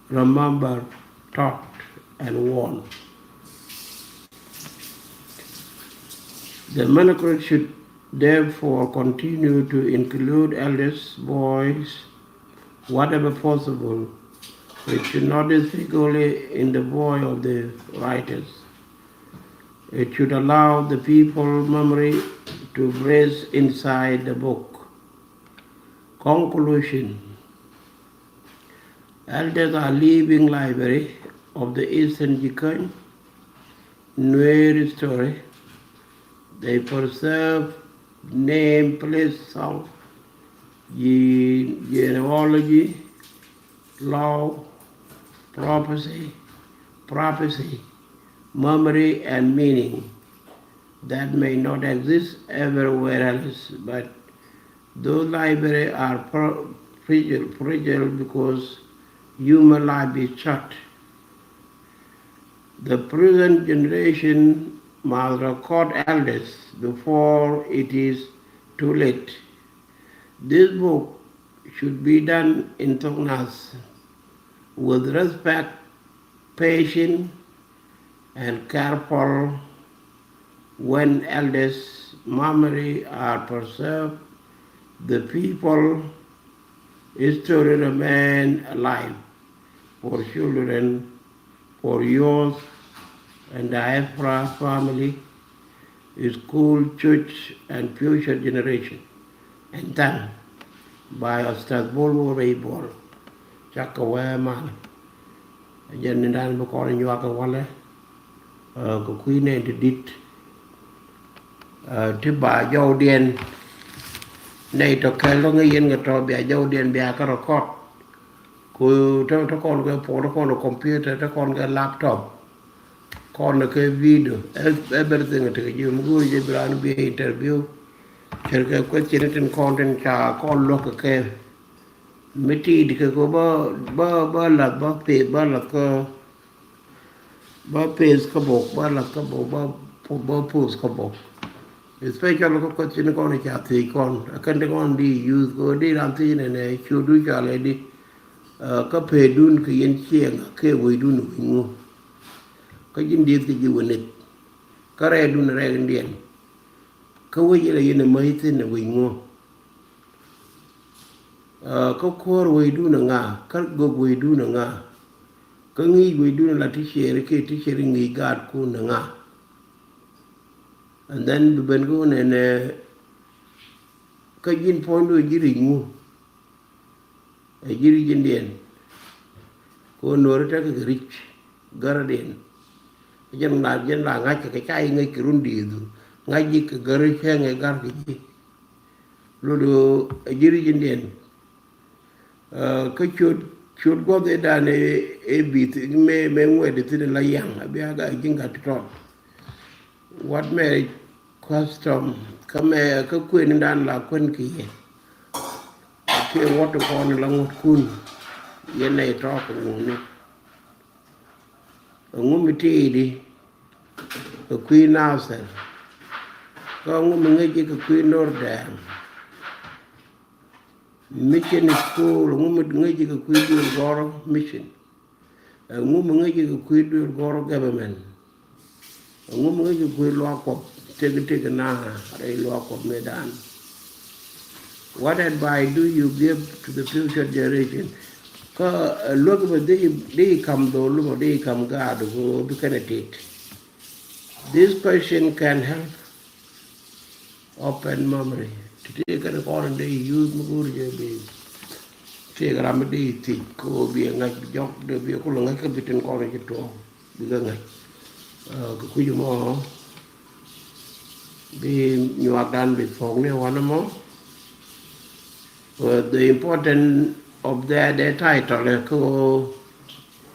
remember, taught, and warned. The manuscript should therefore continue to include elders' voice whatever possible. It should not speak only in the voice of the writers. It should allow the people memory to breathe inside the book. Conclusion. Elders are living library of the Eastern Jikany Nuer story. They preserve name, place, song, ge-, genealogy, law, prophecy, prophecy, memory, and meaning that may not exist everywhere else, but those library are pro-, fragile, fragile because human life is short. The present generation must record elders before it is too late. This book should be done in Thok Naath with respect, patience, and careful. When elders' memory are preserved, the people history remain alive for children, for youth, and diaspora family, school, church, and future generation. And then, by Ustaz Bol Bol Rɛy Bol, cakɛ wee mal. Jɛn ni dan bi kɔn nyuak kɛ walɛ, ɛ, kɛ kui̱ nɛy ti di̱t, ɛ, ti ba jɔwdiɛn. Nɛy tɔ kɛl tɔ ŋäc yɛn kɛ tɔ bia jɔwdiɛn bia kɛ record. Ku tɔ, tɔ kɔn kɛ phone, tɔ kɔn kɛ computer, tɔ kɔn kɛ laptop. Kɔn kɛ video, ev-, everything tekɛ ji̱ mi go̱o̱ri jɛ bi raan bi interview. Cɛ kɛ question tin kɔn tin ca kɔn luɔk kɛ kɛ. Mi ti di kɛ kɛ bä, bä, bä lath, bä peth, bä lath kä, bä peth kä bok, bä lath kä bok, bä po-, bä post kä bok. Especially kä question kɔn ca thiec kɔn, a kɛn ti kɔn di use ko di ram thiec nɛ nɛ ciötdu ca lɛ di. Kä pɛɛdun kɛ yɛn ciɛ ŋa kɛ wecdun wi̱c ŋu? Kä ji̱n dieth kɛ ji̱ wä nith. Kä rɛɛdun rɛɛk in diɛn. Kä wec ilɛ yɛn ɛ mäc thin ɛ wi̱c ŋu? Kä kuäär wecdun ɛ ŋa? Kä gök wecdun ɛ ŋa? Kä ŋi̱i̱c wecdun ɛ la ti ciɛɛri kɛ ti ciɛɛri ŋi̱i̱c gaatkun ɛ ŋa? And then bi ben kä wä nɛnɛ kä ji̱n puɔ̱nydu ɛ ji̱ ri̱c ŋu? Ɛ ji̱ ri̱c in diɛn. Kɛ wä nuɔ̱ɔ̱ri tekɛ kɛ ri̱c gärä diɛn. Jɛn la jɛn la ŋa̱c kɛ kɛ ca i̱ ŋäc kɛ run di̱i̱du ŋa̱c ji̱ kɛ gärä cäŋ ɛ gär kɛ ji̱. Lotdɛ ɛ ji̱ ri̱c in diɛn. Kä ciöt ciöt guɔth ëëdan ëë bi̱th mëë mëë ŋuɛɛdi thi̱n la yaŋ a bia ga ji̱n gat ti tɔt. What marriage custom kä mɛ kä kuëënidan la kuën kɛ yɛ. Kiɛ what kɔn la ŋuɔ̱tkun yɛn nɛy tɔɔk kɛ ŋuni. Ɛŋu mi tiidi kɛ kui̱ Nasir? Kä ɛŋu mi ŋäci kɛ kui̱ Nordɛɛŋ? Mission school, ɛŋu mi ŋäci kɛ kui̱ duël gɔ̱rä mission? Ɛŋu mi ŋäci kɛ kui̱ duël gɔ̱rä government? Ɛŋu mi ŋäci kɛ kui̱ luaak kuɔth? Tëk tëk na rɛy luaak kuɔth mëëdan. What advice do you give to the future generation? Kä luäk bä di di kam dhol mɔ di kam gaat ko bi kɛn a tit. This question can help open memory. Ti ti kɛn kɔn in dee youth mi go̱o̱r jɛ bi ti kɛ ram mi dee thiec ko bi ŋa̱c bi jɔk dee bi kulɛ ŋa̱c kä bi tin kɔn in ci tuɔɔk bi kɛ ŋa̱c. Kɛ kui̱c mɔ bi nyuakdan bi thuɔk ni wanɛ mɔ. The important of the, the title ko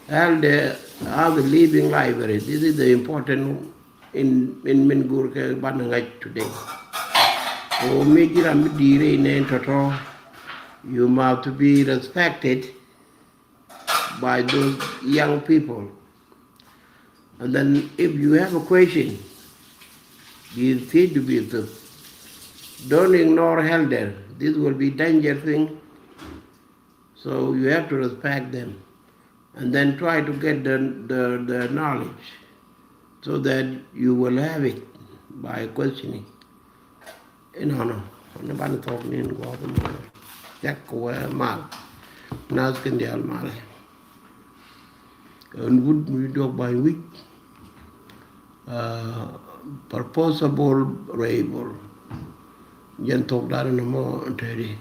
Elder as a living library. This is the important in in min go̱o̱r kɛ banɛ ŋa̱c today. Ko mi ji̱ ram mi di̱i̱rɛ in nɛn tɔ̱tɔ̱, you must be respected by those young people. And then if you have a question, be free to be the. Don't ignore elder. This will be danger thing. So you have to respect them. And then try to get the, the, the knowledge so that you will have it by questioning. Inɔnɔ ni banɛ thok ni in guɔth in bä cak kɛ wä mal. Nath kin dial mal. Ɛn wut mi duɔk ba̱ny wi̱c. Proposable rebel. Jɛn thok dan in mɔ tɛri.